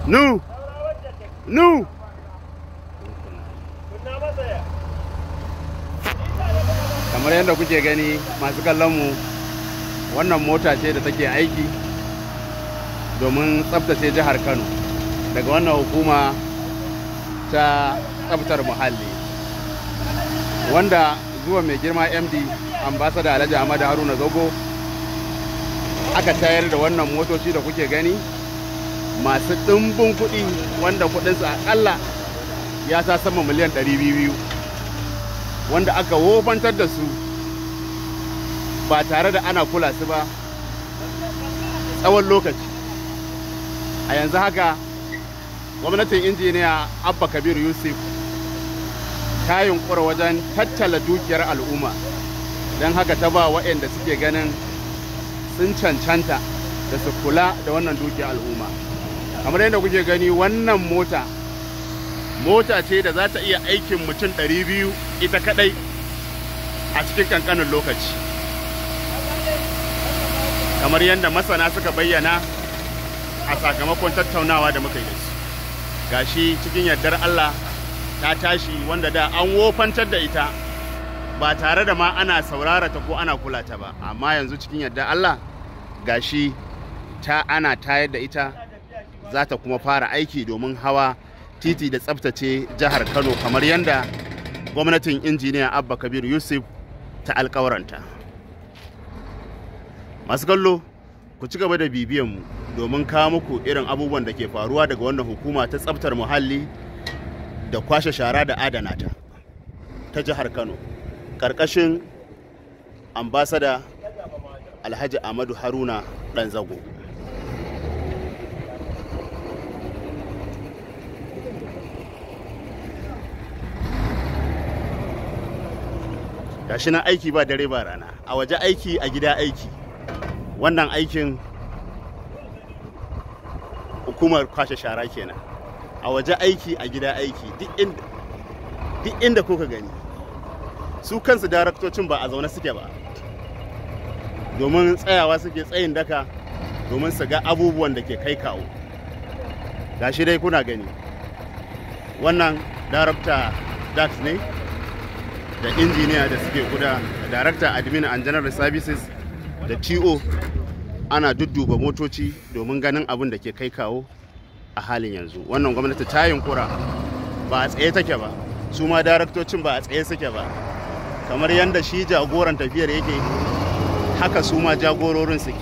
Nu! Nu! Kamar yadda kuke gani masu kallon mu, wannan mota ce da take aiki domin tsabtace jihar Kano daga wannan hukuma ta tsabtar muhalli, wanda zuwa mai girma MD Ambassador Alhaji Ahmad Haruna Zago aka tayar da wannan motoci da kuke gani masu ɗimbin kuɗi, wanda kuɗinsu aƙalla ya ta sama miliyan 200, wanda aka wofantar da su ba tare da ana kula su ba tsawon lokaci. A yanzu haka gwamnatin Injiniya Abba Kabir Yusuf ta yunkura wajen tattala dukiyar al'umma, don haka ta ba waɗanda suke ganin sun cancanta da su kula da wannan dukiyar al'umma. Kamar yadda kuke gani, wannan mota mota ce da za ta iya aikin mutum 200 ita kadai a cikin kankanin lokaci, kamar yadda masana suka bayyana a sakamakon tattaunawa da muka yi da su. Gashi cikin yardar Allah ta tashi, wanda da an wofantar da ita ba tare da ma ana saurara ta ko ana kula ta ba, amma yanzu cikin yardar Allah gashi ta ana tayar da ita, za ta kuma fara aiki domin hawa titi da tsabtace jihar Kano kamar yadda gwamnatin Injiniya Abba Kabir Yusuf ta alkawaranta. Masu kallo, ku ci gaba da bibiyan mu domin kawo muku irin abubuwan da ke faruwa daga wannan hukuma ta tsabtar muhalli da kwashe shara da adana ta ta jihar Kano, ƙarƙashin Ambasada Alhaji Ahmadu Haruna Ɗanzago. Gashi nan aiki ba dare ba rana, a waje aiki, a gida aiki. Wannan aikin hukumar kwashe shara kenan, a waje aiki, a gida aiki, duk inda kuka gani. Su kansu daraktocin ba a zaune suke ba, domin tsayawa suke tsayin daka domin su ga abubuwan da ke kai kawo. Gashi dai kuna gani, wannan darakta dax ne da injiniya da suke kuda, director admin and general services da TO, ana dudduba motoci domin ganin abin da ke kai kawo a halin yanzu. Wannan gwamnati ta yunkura, ba a tsaye take ba, su ma daraktocin ba a tsaye suke ba. Kamar yadda shi jagoran tafiyar yake, haka su ma jagororin suke.